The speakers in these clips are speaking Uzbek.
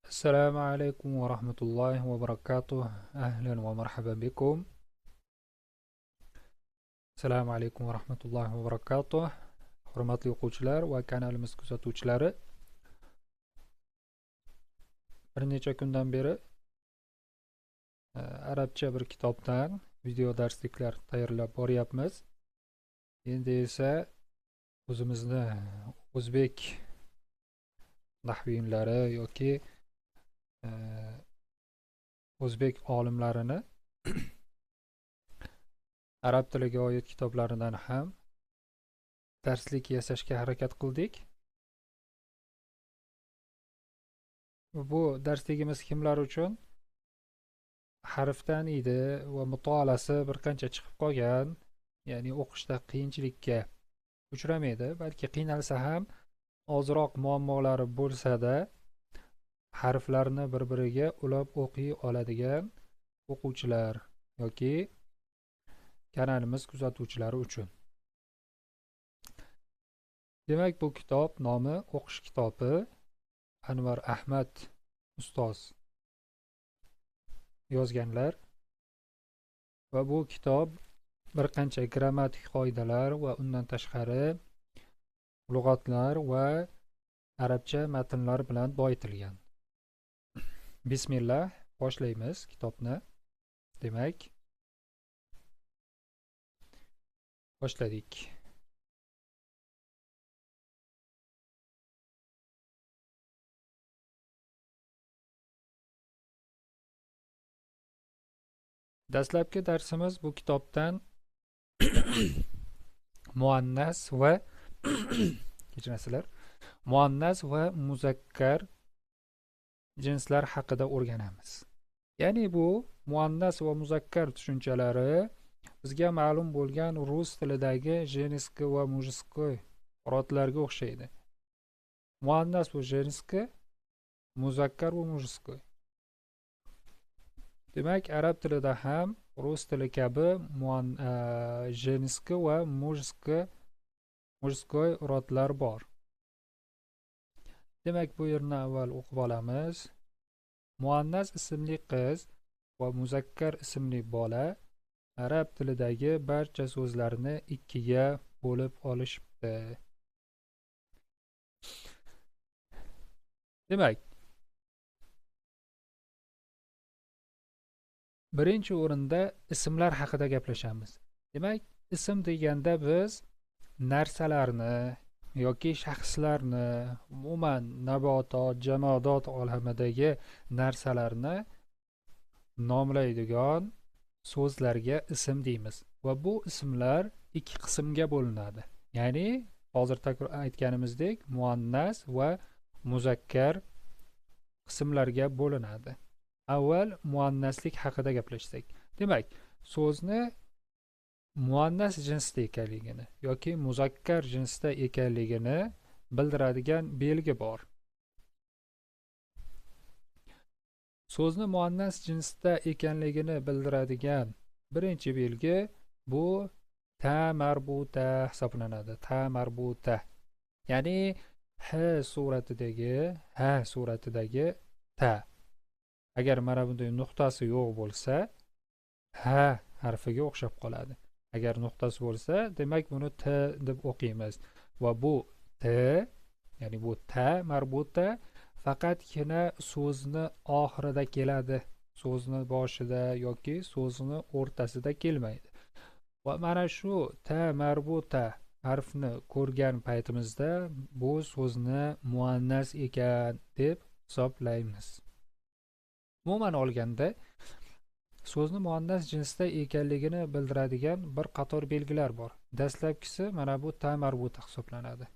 السلام عليكم ورحمة الله وبركاته. أهلا ومرحبا بكم. Assalomu alaykum va rahmatullohi va barakatuh. Hurmatli o'quvchilar va kanalimiz kuzatuvchilari, bir necha kundan beri arabcha bir kitobdan video darsliklar tayyorlab boryapmiz. Endi esa o'zimizni o'zbek nahviyunlari yoki o'zbek olimlarini arab tiliga oid kitoblaridan ham darslik yasashga harakat qildik. Bu darsligimiz kimlar uchun? Harfdan edi va mutolaasi bir qancha chiqib qolgan, ya'ni o'qishda qiyinchilikka uchramaydi, balki qiynalsa ham ozroq muammolari bo'lsa-da harflarni bir-biriga ulab o'qiy oladigan o'quvchilar yoki kanalimiz kuzatuvchilari uchun. Demak, bu kitob nomi O'qish kitobi, Anvar Ahmad ustoz yozganlar va bu kitob bir qancha grammatik qoidalar va undan tashqari lug'atlar va arabcha matnlar bilan boyitilgan. Bismillah, boshlaymiz kitobni. Demak, boshladik. Dastlabki darsimiz bu kitobdan muannas va kechirasizlar, muannas va muzakkar jinslar haqida o'rganamiz. Ya'ni bu muannas va muzakkar tushunchalari bizga ma'lum bo'lgan rus tilidagi женский va мужской rodlarga o'xshaydi. Muannas bu женский, muzakkar bu мужской. Demak, arab tilida ham rus tili kabi женский va мужской rodlar bor. Demak, bu yerni avval o'qib olamiz. Muannas ismli qiz va muzakkar ismli bola arab tilidagi barcha so'zlarni ikkiga bo'lib olishibdi. Demak, birinchi o'rinda ismlar haqida gaplashamiz. Demak, ism deganda biz narsalarni yoki shaxslarni, umuman nabotot, jamoadot olamidagi narsalarni nomlaydigan so'zlarga ism deymiz va bu ismlar ikki qismga bo'linadi. Ya'ni hozir takror aytganimizdek, muannas va muzakkar qismlarga bo'linadi. Avval muannaslik haqida gaplashsak. Demak, so'zni muannas jinsda ekanligini yoki muzakkar jinsda ekanligini bildiradigan belgi bor. So'zni muannas jinsda ekanligini bildiradigan birinchi belgi bu ta marbuta hisoblanadi. Ta marbuta, ya'ni h suratidagi ta. Agar mana bunday nuqtasi yo'q bo'lsa, h harfiga o'xshab qoladi. Agar nuqtasi bo'lsa, demak buni t deb o'qiymiz va bu t, ya'ni bu ta marbuta faqatgina so'zni oxirida keladi, so'zni boshida yoki so'zni o'rtasida kelmaydi. Va mana shu ta marbuta harfni ko'rgan paytimizda bu so'zni muannas ekan deb hisoblaymiz. Umuman olganda so'zni muannas jinsda ekanligini bildiradigan bir qator belgilar bor. Dastlabkisi mana bu ta marbuta hisoblanadi.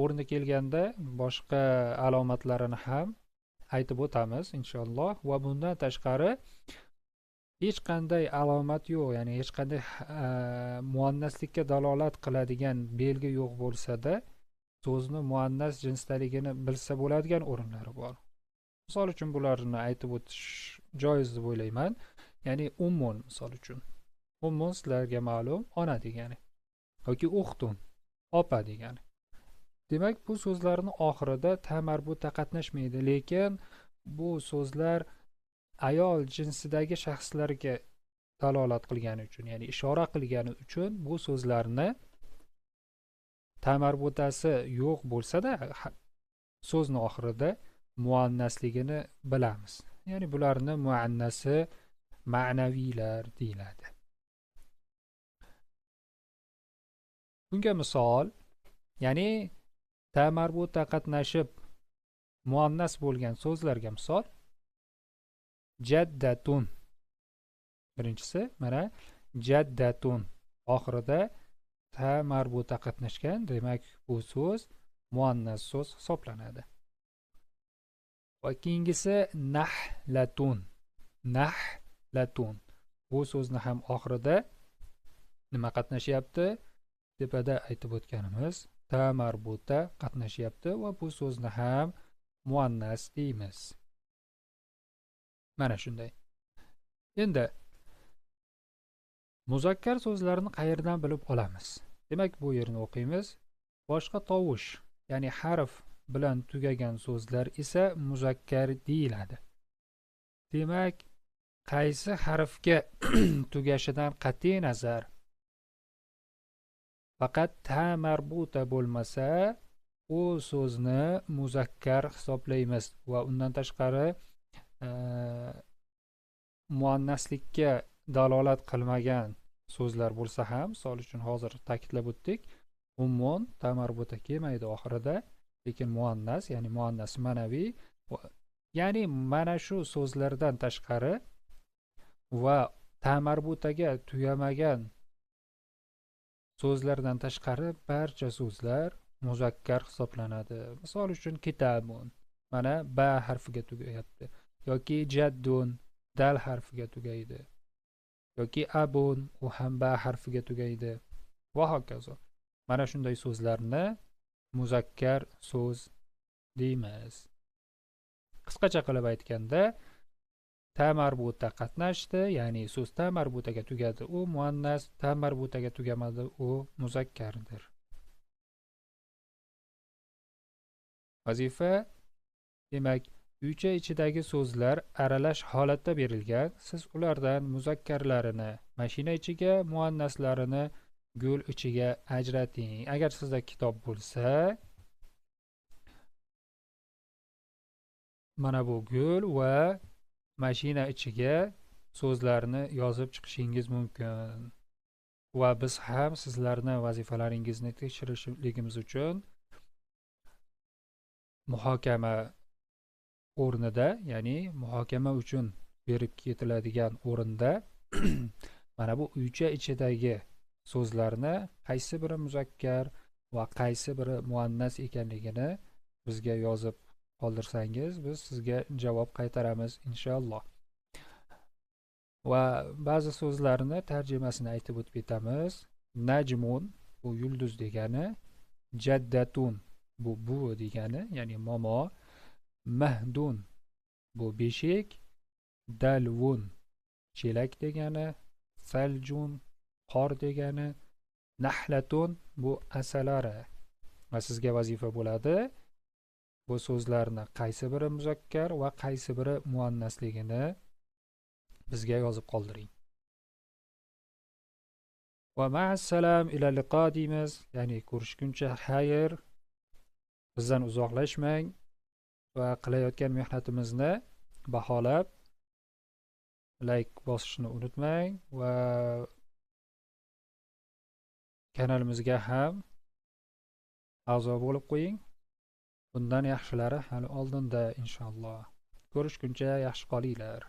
O'rni kelganda boshqa alomatlarini ham aytib o'tamiz inshaalloh. Va bundan tashqari hech qanday alomat yo'q, ya'ni hech qanday muannaslikka dalolat qiladigan belgi yo'q bo'lsa-da, so'zni muannas jinsdaligini bilsa bo'ladigan o'rinlari bor. Misol uchun bularni aytib o'tish joiz deb o'ylayman. Ya'ni ummun, misol uchun. Ummun sizlarga ma'lum, ona degani yoki uxtun, opa degani. Demak, bu so'zlarning oxirida ta marbuta qatnashmaydi, lekin bu so'zlar ayol jinsidagi shaxslarga dalolat qilgani uchun, ya'ni ishora qilgani uchun bu so'zlarni ta marbutasi yo'q bo'lsa-da so'zni oxirida muannasligini bilamiz. Ya'ni bularni muannasi ma'naviylar deyiladi. Bunga misol, ya'ni ta marbuta qatnashib muannas bo'lgan so'zlarga misol jaddatun. Birinchisi mana jaddatun, oxirida ta marbuta qatnashgan, demak bu so'z muannas so'z hisoblanadi. Va keyingisi nahlatun. Nahlatun. Bu so'zni ham oxirida nima qatnashyapti? Tepada aytib o'tganimiz ta marbuta qatnashyapti va bu so'zni ham muannas deymiz. Mana shunday. Endi muzakkar so'zlarni qayerdan bilib olamiz? Demak, bu yerni o'qiymiz. Boshqa tovush, ya'ni harf bilan tugagan so'zlar esa muzakkar deyiladi. Demak, qaysi harfga tugashidan qat'iy nazar faqat ta marbuta bo'lmasa, u so'zni muzakkar hisoblaymiz va undan tashqari muannaslikka dalolat qilmagan so'zlar bo'lsa ham, misol uchun hozir ta'kidlab o'tdik, ummun ta marbuta kelmaydi oxirida, lekin muannas, ya'ni muannas ma'naviy, ya'ni mana shu so'zlardan tashqari va ta marbutaga tugamagan so'zlardan tashqari barcha so'zlar muzakkar hisoblanadi. Misol uchun kitabun, mana ba harfiga tugayapti, yoki jaddun dal harfiga tugaydi, yoki abun u ham ba harfiga tugaydi va hokazo. Mana shunday so'zlarni muzakkar so'z deymiz. Qisqacha qilib aytganda, ta marbuta qatnashdi, ya'ni so'z ta marbutaga tugadi, u muannas, ta marbutaga tugamadi, u muzakkardir. Vazifa, demak, uycha ichidagi so'zlar aralash holatda berilgan. Siz ulardan muzakkarlarini mashina ichiga, muannaslarini gul ichiga ajrating. Agar sizda kitob bo'lsa, mana bu gul va mashina ichiga so'zlarni yozib chiqishingiz mumkin. Va biz ham sizlarni vazifalaringizni tekshirishligimiz uchun muhokama o'rnida, ya'ni muhokama uchun berib ketiladigan o'rinda mana bu uycha ichidagi so'zlarni qaysi biri muzakkar va qaysi biri muannas ekanligini bizga yozib qoldirsangiz, biz sizga javob qaytaramiz inshaalloh. Va ba'zi so'zlarni tarjimasini aytib o'tib ketamiz. Najmun bu yulduz degani, jaddatun bu buvi degani, ya'ni momo, mahdun bu beshik, dalvun chelak degani, saljun qor degani, nahlatun bu asalari. Va sizga vazifa bo'ladi bu so'zlarni qaysi biri muzakkar va qaysi biri muannasligini bizga yozib qoldiring. Va ma'assalam ila liqo deymiz, ya'ni ko'rishguncha xayr. Bizdan uzoqlashmang va qilayotgan mehnatimizni baholab like bosishni unutmang va kanalimizga ham a'zo bo'lib qo'ying. Bundan yaxshilari hali oldinda inshaalloh. Ko'rishguncha yaxshi qolinglar.